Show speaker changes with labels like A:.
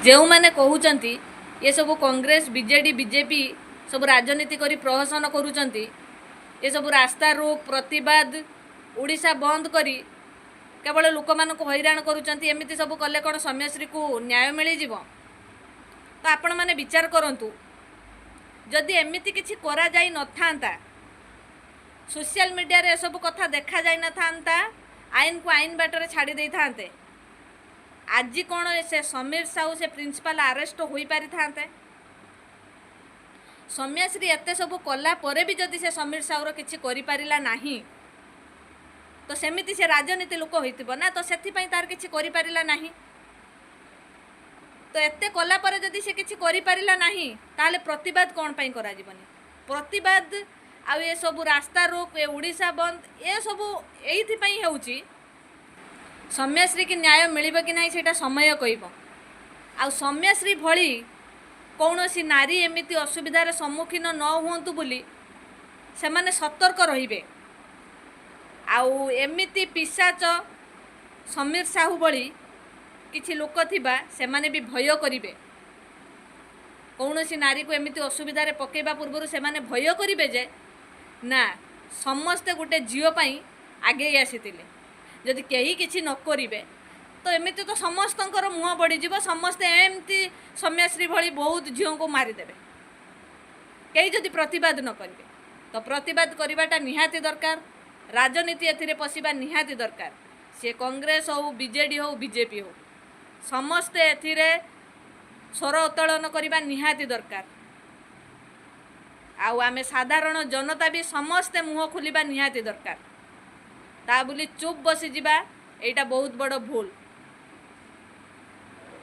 A: ଯେଉଁମାନେ କହୁଛନ୍ତି ଏସବୁ କଂଗ୍ରେସ, ବିଜେଡ଼ି, ବିଜେପି ସବୁ ରାଜନୀତି କରି ପ୍ରହସନ କରୁଛନ୍ତି, ଏସବୁ ରାସ୍ତା ରୋକ, ପ୍ରତିବାଦ, ଓଡ଼ିଶା ବନ୍ଦ କରି କେବଳ ଲୋକମାନଙ୍କୁ ହଇରାଣ କରୁଛନ୍ତି, ଏମିତି ସବୁ କଲେ କ'ଣ ସୌମ୍ୟଶ୍ରୀକୁ ନ୍ୟାୟ ମିଳିଯିବ? ତ ଆପଣମାନେ ବିଚାର କରନ୍ତୁ, ଯଦି ଏମିତି କିଛି କରାଯାଇ ନଥାନ୍ତା, ସୋସିଆଲ ମିଡ଼ିଆରେ ଏସବୁ କଥା ଦେଖାଯାଇନଥାନ୍ତା, ଆଇନକୁ ଆଇନ ବାଟରେ ଛାଡ଼ି ଦେଇଥାନ୍ତେ, ଆଜି କ'ଣ ସେ ସମୀର ସାହୁ, ସେ ପ୍ରିନ୍ସିପାଲ ଆରେଷ୍ଟ ହୋଇପାରିଥାନ୍ତେ? ସୌମ୍ୟଶ୍ରୀ ଏତେ ସବୁ କଲା ପରେ ବି ଯଦି ସେ ସମୀର ସାହୁର କିଛି କରିପାରିଲା ନାହିଁ, ତ ସେମିତି ସେ ରାଜନୀତି ଲୋକ ହୋଇଥିବ ନା, ତ ସେଥିପାଇଁ ତାର କିଛି କରିପାରିଲା ନାହିଁ। ତ ଏତେ କଲା ପରେ ଯଦି ସେ କିଛି କରିପାରିଲା ନାହିଁ, ତାହେଲେ ପ୍ରତିବାଦ କ'ଣ ପାଇଁ କରାଯିବନି? ପ୍ରତିବାଦ ଆଉ ଏସବୁ ରାସ୍ତା ରୋକ, ଏ ଓଡ଼ିଶା ବନ୍ଦ, ଏସବୁ ଏଇଥିପାଇଁ ହେଉଛି। ସୌମ୍ୟଶ୍ରୀ କି ନ୍ୟାୟ ମିଳିବ କି ନାହିଁ, ସେଇଟା ସମୟ କହିବ। ଆଉ ସୌମ୍ୟଶ୍ରୀ ଭଳି କୌଣସି ନାରୀ ଏମିତି ଅସୁବିଧାର ସମ୍ମୁଖୀନ ନ ହୁଅନ୍ତୁ ବୋଲି ସେମାନେ ସତର୍କ ରହିବେ। ଆଉ ଏମିତି ପିଶାଚ ସମୀର ସାହୁ ଭଳି କିଛି ଲୋକ ଥିବା, ସେମାନେ ବି ଭୟ କରିବେ। କୌଣସି ନାରୀକୁ ଏମିତି ଅସୁବିଧାରେ ପକାଇବା ପୂର୍ବରୁ ସେମାନେ ଭୟ କରିବେ ଯେ ନା, ସମସ୍ତେ ଗୋଟେ ଝିଅ ପାଇଁ ଆଗେଇ ଆସିଥିଲେ, ଯଦି କେହି କିଛି ନ କରିବେ ତ ଏମିତି ତ ସମସ୍ତଙ୍କର ମୁହଁ ବଢ଼ିଯିବ। ସମସ୍ତେ ଏମିତି ସୌମ୍ୟଶ୍ରୀ ଭଳି ବହୁତ ଝିଅଙ୍କୁ ମାରିଦେବେ, କେହି ଯଦି ପ୍ରତିବାଦ ନ କରିବେ। ତ ପ୍ରତିବାଦ କରିବାଟା ନିହାତି ଦରକାର। ରାଜନୀତି ଏଥିରେ ପଶିବା ନିହାତି ଦରକାର। ସିଏ କଂଗ୍ରେସ ହଉ, ବିଜେଡ଼ି ହଉ, ବିଜେପି ହଉ, ସମସ୍ତେ ଏଥିରେ ସ୍ୱର ଉତ୍ତୋଳନ କରିବା ନିହାତି ଦରକାର। ଆଉ ଆମେ ସାଧାରଣ ଜନତା ବି ସମସ୍ତେ ମୁହଁ ଖୋଲିବା ନିହାତି ଦରକାର। ତା ବୋଲି ଚୁପ୍ ବସିଯିବା, ଏଇଟା ବହୁତ ବଡ଼ ଭୁଲ।